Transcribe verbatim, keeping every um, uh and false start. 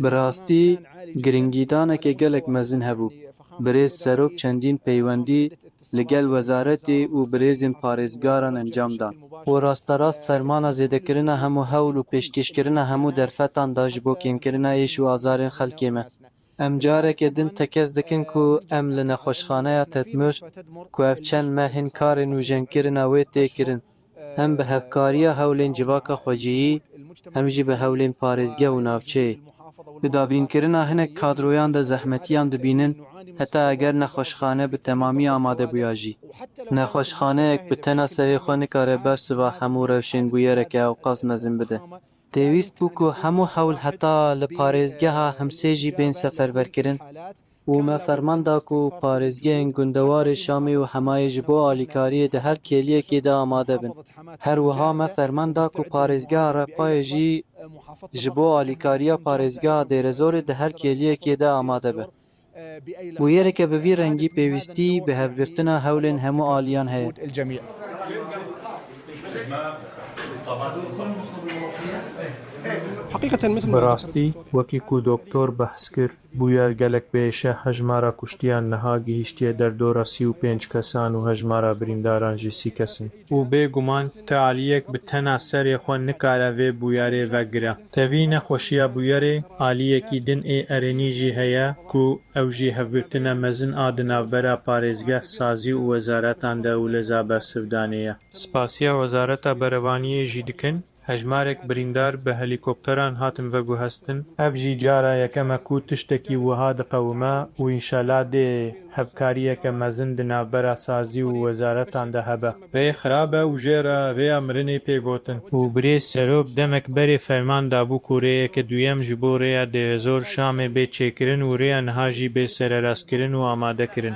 Bi rastî, giringîdaneke gelek mezin hebû. Birêz Serok çendîn peywendî li gel wezaretê û birêzên parêzgaran encam dan. Û rasterast fermana zêdekirina hemû hewl û pêşkêşkirina hemû derfetan da ji bo kêmkirina êş û azarên xelkê me. Em careke din tekez dikin ku em li nexweşxaneya Tetmur, ku ev çend meh in karên û jengkirina wê tê kirin, hem bi hevkariya hewlên civaka xwecihî, hem jî bi hewlên parêzgeh û navçeyê. Di dabînkirina hinek kadroyan de zehmetiyan dibînin, heta eger nexweşxane bi temamî amade bûya jî. Nexweşxaneyek bi tena serê xwe nikare bersiva hemû rewşên bûyereke ewqas mezin bide. Pêwîst bû ku hemû hewl heta li parêzgeha Himsê jî bên seferberkirin û me ferman da ku parêzgehên gundewarê Şamê û Hemayê ji bo alîkariyê di her kêliyekê de amade bin. Her wiha me ferman da ku parêzgeha Refayê jî ji bo alîkariya parêzgeha Dêrezorê di her kêliyekê de amade be. Bûyereke bi vî rengî pêwîstî bi hevgirtina hewlên hemû aliyan heye. Bi rastî, wekî ku doktor behs kir, bûyer gelek bêş e, hejmara kuştiyan niha gihîştiye derdora sî û pênc kesan û hejmara birîndaran jî sî kes in. Û bêguman ti aliyek bi tena serê xwe nikare vê bûyerê vegire. Tevî nexweşiya bûyerê, aliyekî din ê erênî jî heye ku ew jî hevgirtina mezin a di navbera parêzgeh, sazî û wezaretan de û leza bersivdanê ye. Spasiya Wezareta Berevaniyê jî dikin, hejmarek birîndar bi helîkopteran hatin veguhestin. Ev jî cara yekem e ku tiştekî wiha diqewime û înşela dê hevkariyeke mezin di navbera sazî û wezaretan de hebe. Rê xirab e û jê re rêya mirinê tê gotin. Û birêz Serok demek berê ferman dabû ku rêyeke duyem ji bo rêya Dêrezor Şamê bê çêkirin û rêya niha jî bê sererastkirin û amadekirin.